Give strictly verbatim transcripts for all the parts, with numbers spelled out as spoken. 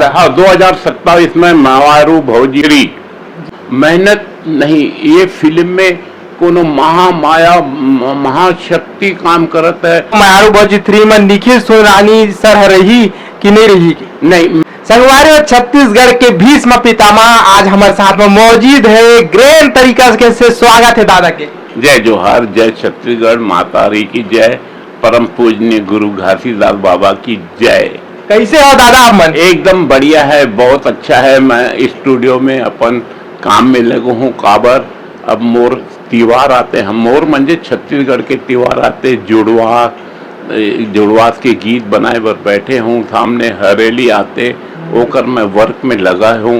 हाँ, दो हज़ार सत्ताईस में मयारू भौजी थ्री। मेहनत नहीं, ये फिल्म में कोनो महामाया, म-, महाशक्ति काम करत है। मयारू भौजी थ्री में निखिल सुनरानी सर ह रही कि नहीं रही? नहीं। संगवारी हो, छत्तीसगढ़ के भीष्म पितामह आज हमारे साथ में मौजूद है, ग्रैंड तरीका के से स्वागत है दादा के। जय जोहार, जय छत्तीसगढ़, माता री की जय, परम पूजनीय गुरु घासीदास बाबा की जय। कैसे हो दादा आप मन? एकदम बढ़िया है, बहुत अच्छा है। मैं स्टूडियो में अपन काम में लगे हूँ। काबर, अब मोर तिवार आते हैं, मोर मंजे छत्तीसगढ़ के तिवार आते, जुड़वा, ए, जुड़वास के गीत बनाए बर बैठे हूँ, सामने हरेली आते, ओकर मैं वर्क में लगा हूँ।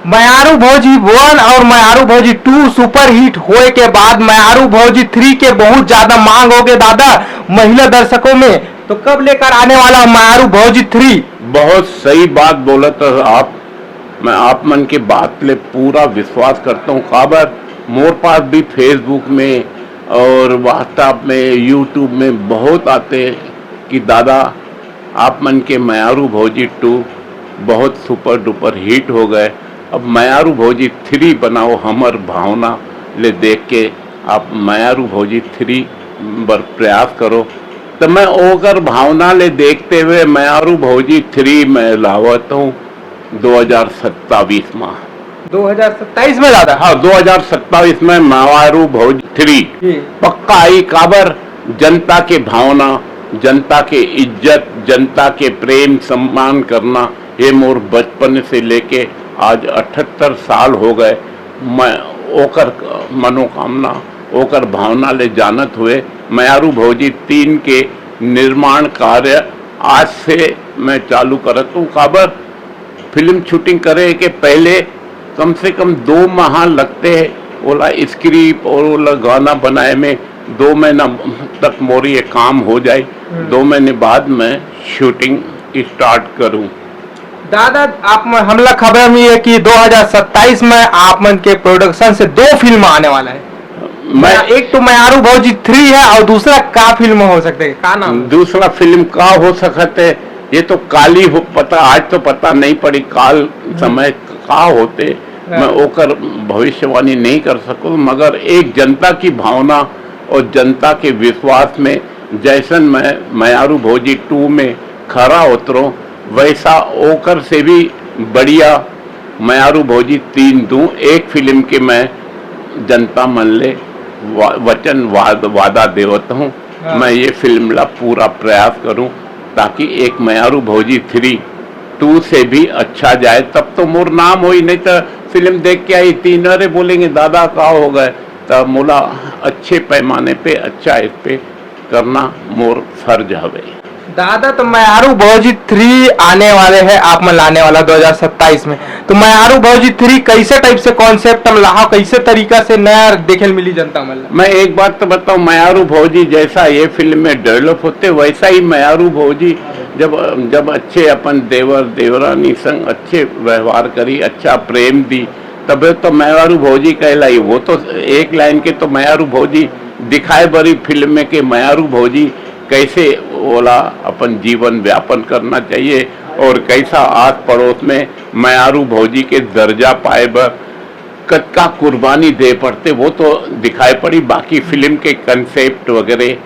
मयारू भौजी वन और मयारू भौजी टू सुपरहिट होए के बाद मयारू भौजी थ्री के बहुत ज्यादा मांग हो गए दादा महिला दर्शकों में। तो कब लेकर आने वाला मयारू भौजी थ्री? बहुत सही बात बोलत हो आप। मैं आप मन के बात ले पूरा विश्वास करता हूँ। काबर, मोर पास भी Facebook में और WhatsApp में, YouTube में बहुत आते कि दादा, आप मन के मयारू भौजी टू बहुत सुपर डुपर हिट हो गए, अब मयारू भौजी थ्री बनाओ, हमर भावना ले देख के आप मयारू भौजी थ्री बर प्रयास करो। तो मैं ओकर भावना ले देखते हुए मयारू भौजी थ्री मैं लावत हूँ दो हज़ार सत्ताईस में। दो हज़ार सत्ताईस में दादा? हाँ, दो हज़ार सत्ताईस में मयारू भौजी थ्री जी। पक्का आई। काबर, जनता के भावना, जनता के इज्जत, जनता के प्रेम सम्मान करना, ये मोर बचपन से लेके आज अठहत्तर साल हो गए। मैं ओकर मनोकामना, ओकर भावना ले जानत हुए मयारू भौजी तीन के निर्माण कार्य आज से मैं चालू करत हूँ। काबर, फिल्म शूटिंग करे के पहले कम से कम दो माह लगते हैं, ओला स्क्रिप्ट और ओला गाना बनाए में दो महीना तक मोर ये काम हो जाए। हम्म। दो महीने बाद मैं शूटिंग स्टार्ट करूं। दादा, आप म-, हमला खबर मिली है कि दो हज़ार सत्ताईस में आप मन के प्रोडक्शन से दो फिल्म आने वाला है। मैं मैं, एक तो मयारू भौजी थ्री है और दूसरा का फिल्म हो सकता है, का नाम है? दूसरा फिल्म का हो सकता है, ये तो काली हो पता, आज तो पता नहीं पड़ी, काल हम्म। समय का होते, हाँ। मैं ओकर भविष्यवाणी नहीं कर सकूं, मगर एक जनता की भावना और जनता के विश्वास में जैसन मैं मयारू भौजी टू में खरा उतरूं, वैसा ओकर से भी बढ़िया मयारू भौजी तीन दूं। एक फिल्म के मैं जनता मन ले वा-, वचन वाद-, वादा देवत हूँ। हाँ। मैं ये फिल्म ला पूरा प्रयास करूं ताकि एक मयारू भौजी थ्री टू से भी अच्छा जाए, तब तो मोर नाम होई, नहीं तो फिल्म देख के आई तीन, अरे बोलेंगे दादा का हो गए, तब मोला अच्छे पैमाने पे अच्छा इस पे करना मोर फर्ज हवे। दादा, तो मयारू भौजी थ्री आने वाले है, आप मन लाने वाला दो हज़ार सत्ताईस में, तो मयारू भौजी थ्री कैसे टाइप से कॉन्सेप्ट हम लाहा, कैसे तरीका से नया देखे ल मिली जनता मन ला? मैं एक बात तो बताऊं, मयारू भौजी जैसा ये फिल्म में डेवलप होते, वैसा ही मयारू भौजी जब, जब अच्छे अपन देवर देवरानी संग अच्छे व्यवहार करी, अच्छा प्रेम दी, तबे तो मयारू भौजी कहलाई। वो तो एक लाइन के तो मयारू भौजी दिखाए बरी फिल्म में के मयारू भौजी कैसे ओला अपन जीवन व्यापन करना चाहिए और कैसा आस पड़ोस में मयारू भौजी के दर्जा पाए बर कतका कुर्बानी दे पड़ते, वो तो दिखाई पड़ी। बाकी फिल्म के कंसेप्ट वगैरह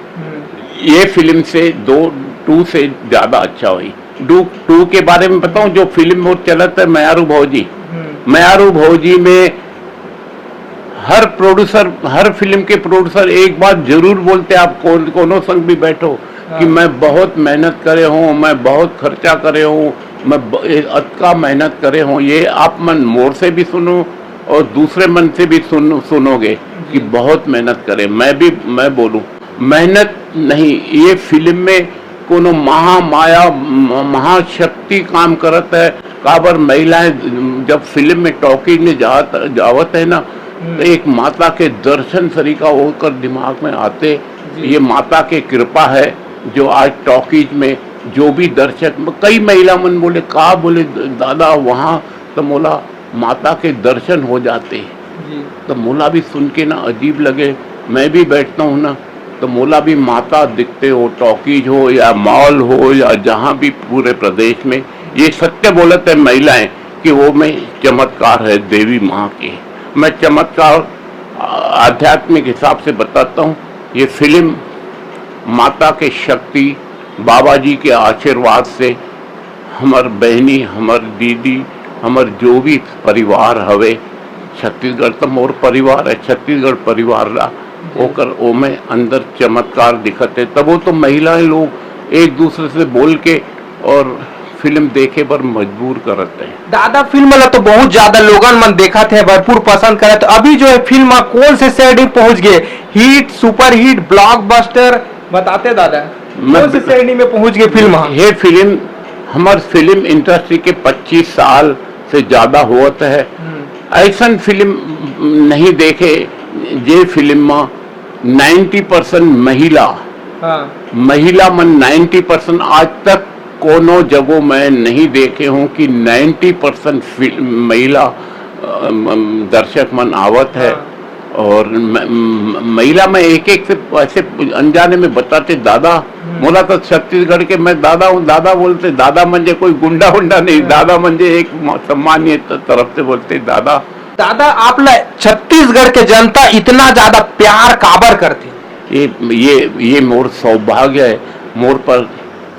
ये फिल्म से दो, टू से ज्यादा अच्छा हुई। टू, टू के बारे में बताऊं, जो फिल्म वो चलत है मयारू भौजी, मयारू भौजी में हर प्रोड्यूसर, हर फिल्म के प्रोड्यूसर एक बात जरूर बोलते, आप कौन, कोनो संग भी बैठो, कि हाँ। मैं बहुत मेहनत करे हूँ, मैं बहुत खर्चा करे हूँ, मैं ब-, ए-, अतका मेहनत करे हूँ। ये आप मन मोर से भी सुनो और दूसरे मन से भी सुन, सुनोगे कि जी। बहुत मेहनत करे। मैं भी, मैं बोलूँ, मेहनत नहीं, ये फिल्म में कोनो महामाया, म-, महाशक्ति काम करत है। काबर महिलाएं जब फिल्म में टॉकीज में जात, जावत है ना, हम्म। तो एक माता के दर्शन सरीका ओकर दिमाग में आते, जी। ये माता के कृपा है जो आज टॉकीज में जो भी दर्शक, कई महिला मन बोले, "का बोले दादा, वहाँ तो मोला माता के दर्शन हो जाते।" जी। तो मोला भी सुन के ना अजीब लगे। मैं भी बैठता हूँ ना, तो मोला भी माता दिखते हो, टॉकीज हो या मॉल हो या जहाँ भी पूरे प्रदेश में, ये सत्य बोलत है महिलाएं कि वो में चमत्कार है देवी माँ के। मैं चमत्कार आध्यात्मिक हिसाब से बताता हूँ। ये फिल्म माता के शक्ति, बाबा जी के आशीर्वाद से हमर बहनी, हमर दीदी, हमर जो भी परिवार हवे, छत्तीसगढ़ तो मोर परिवार है, छत्तीसगढ़ परिवार ला ओकर ओमे अंदर चमत्कार दिखत है। तब वो तो महिलाएं लोग एक दूसरे से बोल के और फिल्म देखे बर मजबूर करत है। दादा, फिल्म ला तो बहुत ज्यादा लोगन मन देखत है, भरपूर पसंद करत। अभी जो है फिल्म ह कौन से श्रेणी पहुंच गए? हिट, सुपर हिट, ब्लॉकबस्टर, बताते दादा, मैं कौन से श्रेणी में पहुंच गए फिल्म ह? ये फिल्म, हमार फिल्म इंडस्ट्री के पच्चीस साल से ज्यादा होत है। हम्म। ऐसन फिल्म नहीं देखे जे फिल्म में नाइन्टी परसेंट महिला, हाँ। महिला मन नाइन्टी परसेंट आज तक कोनो जगह मैं नहीं देखे हूँ कि नाइन्टी परसेंट फिल्म महिला, अ, म-, दर्शक मन आवत है। हाँ। और म-, म-, महिला में एक एक से ऐसे अनजाने में बताते, "दादा।" हम्म। मोला तो छत्तीसगढ़ के मैं दादा हूँ, दादा बोलते, दादा मंजे कोई गुंडा वुंडा नहीं, हाँ। दादा मंजे एक म-, सम्मानीय त-, तरफ से बोलते, "दादा।" दादा, आप ला छत्तीसगढ़ के जनता इतना ज्यादा प्यार काबर करथे? ये, ये, ये मोर सौभाग्य है, मोर पर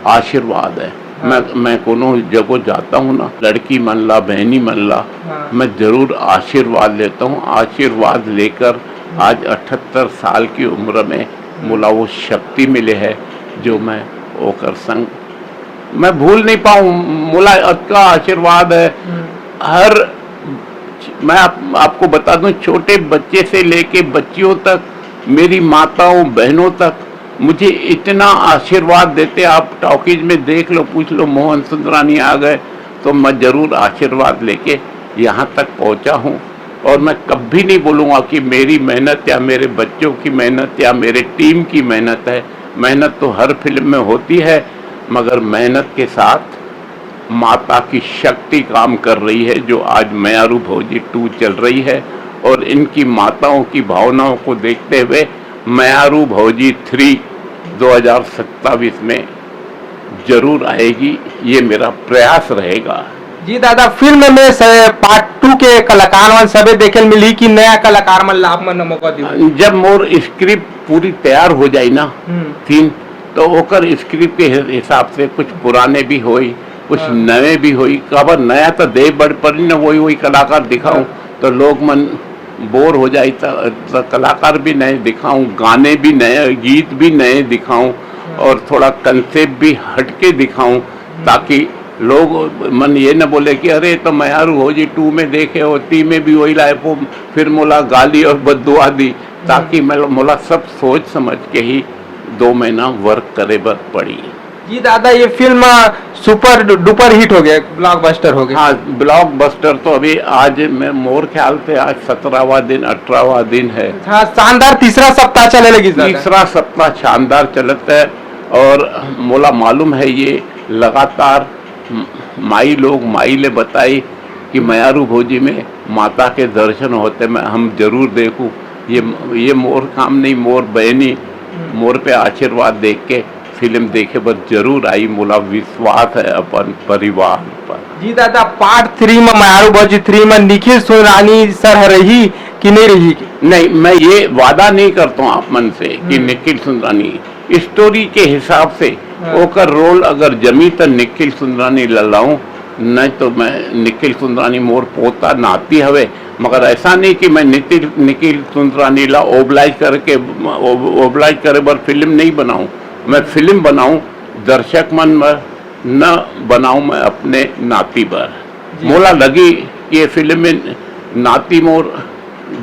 आशीर्वाद है। हाँ। मैं, मैं कोनो जगह जाता हूँ ना, लड़की मन ला, बहनी मन ला, हाँ। मैं जरूर आशीर्वाद लेता हूँ। आशीर्वाद लेकर आज अठहत्तर साल की उम्र में मोला वो शक्ति मिले है, जो मैं ओकर संग मैं भूल नहीं पाऊँ। मोला अतका आशीर्वाद है। हम्म। हर, मैं आप, आपको बता दूं, छोटे बच्चे से लेके बच्चियों तक, मेरी माताओं बहनों तक मुझे इतना आशीर्वाद देते। आप टॉकीज में देख लो, पूछ लो, मोहन सुंदरानी आ गए, तो मैं जरूर आशीर्वाद लेके यहाँ तक पहुँचा हूँ। और मैं कभी नहीं बोलूँगा कि मेरी मेहनत या मेरे बच्चों की मेहनत या मेरे टीम की मेहनत है। मेहनत तो हर फिल्म में होती है, मगर मेहनत के साथ माता की शक्ति काम कर रही है, जो आज मयारू भौजी टू चल रही है। और इनकी माताओं की भावनाओं को देखते हुए मयारू भौजी थ्री दो हज़ार सत्ताईस में जरूर आएगी, ये मेरा प्रयास रहेगा। जी दादा, फिल्म में से पार्ट टू के कलाकार मन सबे देखे ल मिलही कि नया कलाकार मन ला आप मन मौका दियो? जब मोर स्क्रिप्ट पूरी तैयार हो जाई ना, हम्म। सीन, तो ओकर स्क्रिप्ट के हि-, हिसाब से कुछ पुराने भी होई, कुछ हाँ। नवे भी होई। काबर नया तो दे बड़ पड़ी ना, वही, वही कलाकार दिखाऊं, हाँ। तो लोग मन बोर हो जाई, त, त कलाकार भी नए दिखाऊं, गाने भी नए, गीत भी नए दिखाऊं, हाँ। और थोड़ा कंसेप्ट भी हटके दिखाऊं, ताकि लोग मन ये न बोले कि "अरे, तो मयारू भौजी टू में देखे हो, थ्री में भी वही लाए, वो फिर मोला गाली और बद्दुआ दी", ताकि मैं, मोला सब सोच समझ के ही दो महीना वर्क करे बर पड़ी। जी दादा, ये film super do-, duper hit हो गया, ब्लॉकबस्टर हो गया। हाँ, ब्लॉकबस्टर तो अभी आज मैं, मोर ख्याल से आज सत्रहवाँ दिन, अठारहवाँ दिन है। हाँ, शानदार तीसरा सप्ताह चले लगी दादा। तीसरा सप्ताह शानदार चलत है और मोला मालूम है ये लगातार म-, माई लोग, माई ले बताई कि मयारू भौजी में माता के दर्शन होते, मैं, हम जरूर देखूं। ये, ये मोर काम नहीं, मोर बहनी मोर पे आशीर्वाद देख के फिल्म देखे बर जरूर आई, मोला विश्वास है अपन परिवार पर। जी दादा, पार्ट थ्री में, मयारू भौजी थ्री में निखिल सुंदरानी सर ह रही कि नहीं रही? नहीं, मैं ये वादा नहीं करता हूँ आप मन से कि हम्म। निखिल सुंदरानी, स्टोरी के हिसाब से हाँ। ओकर रोल अगर जमी त निखिल सुंदरानी ला लाऊं, नहीं तो मैं, निखिल सुंदरानी मोर पोता नाती हवे, मगर ऐसा नहीं कि मैं निखिल, निखिल सुंदरानी ला ओबलाइज करके, ओब-, ओबलाइज करे बर फिल्म नहीं बनाऊं। मैं फिल्म बनाऊं दर्शक मन बर, न बनाऊं मैं अपने नाती बर। जी। मोला लगी कि ये फिल्म में नाती मोर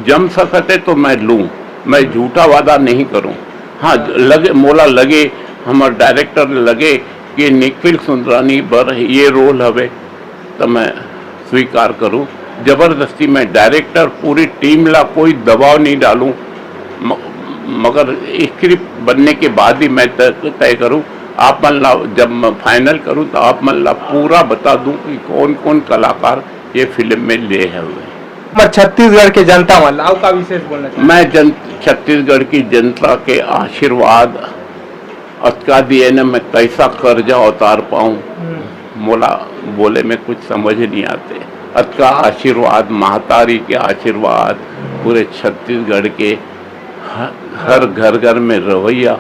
जम सकत है तो मैं लूं, मैं झूठा वादा नहीं करूं। हाँ, लगे, मोला लगे, हमर डायरेक्टर लगे कि निखिल सुंदरानी बर ये रोल हवे, तो मैं स्वीकार करूं। जबरदस्ती मैं डायरेक्टर, पूरी टीम ला कोई दबाव नहीं डालूं, म-, मगर स्क्रिप्ट बनने के बाद ही मैं त-, तय करूं। आप मन ला जब मैं फाइनल करूं तो आप मन ला पूरा बता दूं कि कौन-कौन कलाकार ये फिल्म में ले हवे। पर छत्तीसगढ़ के जनता मन ला अउ का विशेष बोलना चाहते? मैं जन-, छत्तीसगढ़ की जनता के आशीर्वाद अतका दिए न, मैं कैसा कर्जा उतार पाऊं। हम्म। मोला बोले में कुछ समझ नहीं आते। अतका आशीर्वाद, महतारी के आशीर्वाद, पूरे छत्तीसगढ़ के ह-, हर घर घर में रवैया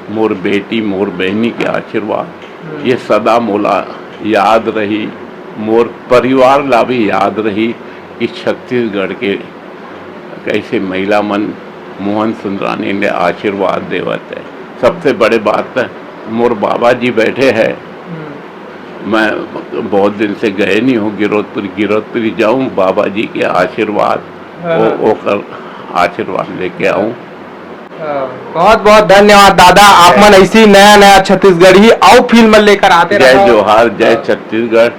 मोर बेटी, मोर बहनी के आशीर्वाद, ये सदा मोला याद रही, मोर परिवार ला भी याद रही कि छत्तीसगढ़ के कैसे महिला मन मोहन सुंदरानी ने आशीर्वाद देवत है। सबसे बड़े बात तो मोर बाबा जी बैठे हैं, मैं बहुत दिन से गए नहीं हूँ गिरौदपुर। गिरौदपुर जाऊँ, बाबा जी के आशीर्वाद, हाँ। वो, ओकर आशीर्वाद लेके आऊँ। बहुत बहुत धन्यवाद दादा, आप मन ऐसी नया नया छत्तीसगढ़ी अउ फिल्म लेकर आते जय रहो। जोहार, जय छत्तीसगढ़।